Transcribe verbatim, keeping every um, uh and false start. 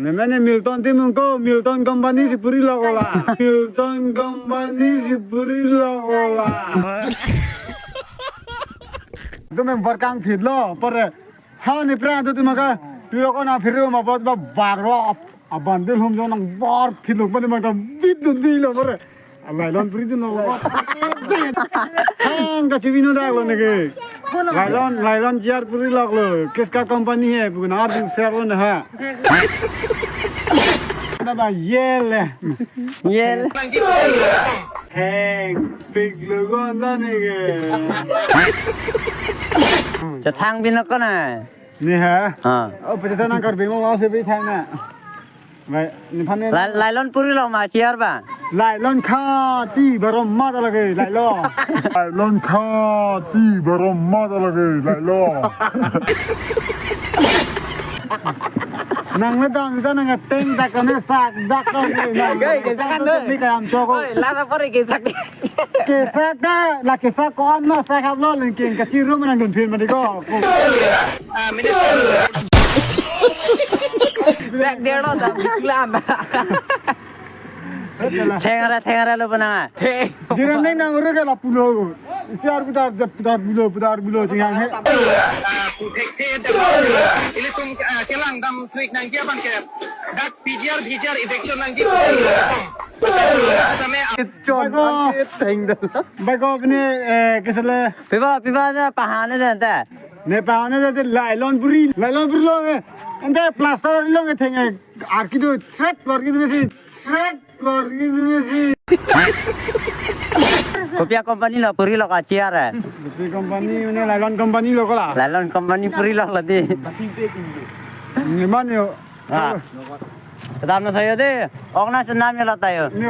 Ne mane Milton Timung ko, Milton Company si puri lo kola. Milton Company si puri lo kola. Itu memang barkang phit lo, pare. Ha ne pra tu maka, pilo ko na phit lo ma bot ba bar lo, ab-, abandel hum jo nang bar phit lo, mane maka bit tu di lo, pare. Lailon puri tu no. Hang kachibino dak lo neke. Lailon, lailon chair puri lok lo. Kiska company hai, puna adu share lo na ha. Na ba yel. Yel. Hang, pik lo gonda neke. Chathang bino ko na. Ni ha? Ha. Oh, pajata nang Karbi Anglong lo se bi thang na. Lai, ni phan ni. Lai, lailon puri lo ma chair ba? Lailon kha ti barom ma ta lage, lailo. Lailon kha ti barom ma ta lage, lailo. Nang le dam ta nang teng dak ne sak dak ne. Gai, gai, sak ne. Ni kayam choko. Oi, la ta pore gai sak. Kesak ta, la kesak ko an ma sak hap lo, lengking kachiru ma nang dun phir ma di ko. Ah, minister. Dak der lo dam di kulam. Thengre, thengre lo puna. Theng. Jiran neng nang ore ke lapulo. Isi ar putar, putar bilo, putar bilo, jingang he. Ah, thek, thek, ilitum, ah, kelang dam tweet nang kia bang ke. Dak P G R, P G R eviction nang kia. Kami Chon, bago. Ang theng dal. Bago pini, eh, kesele. Piba, piba na pahane dan ta. Ne pahane dan te lailon puri, lailon puri lo, eh. Ante plaster lo nge theng, eh. Arki tu threat, arki tu si. Threat, arki tu si. Kopia company lo puri lo ka chair, eh. Kopi company, ne lailon company lo kola. Lailon company puri lo lati. Ni man yo. Ah. Kedam na thayo de. Ong na senam ya lo tayo. Ni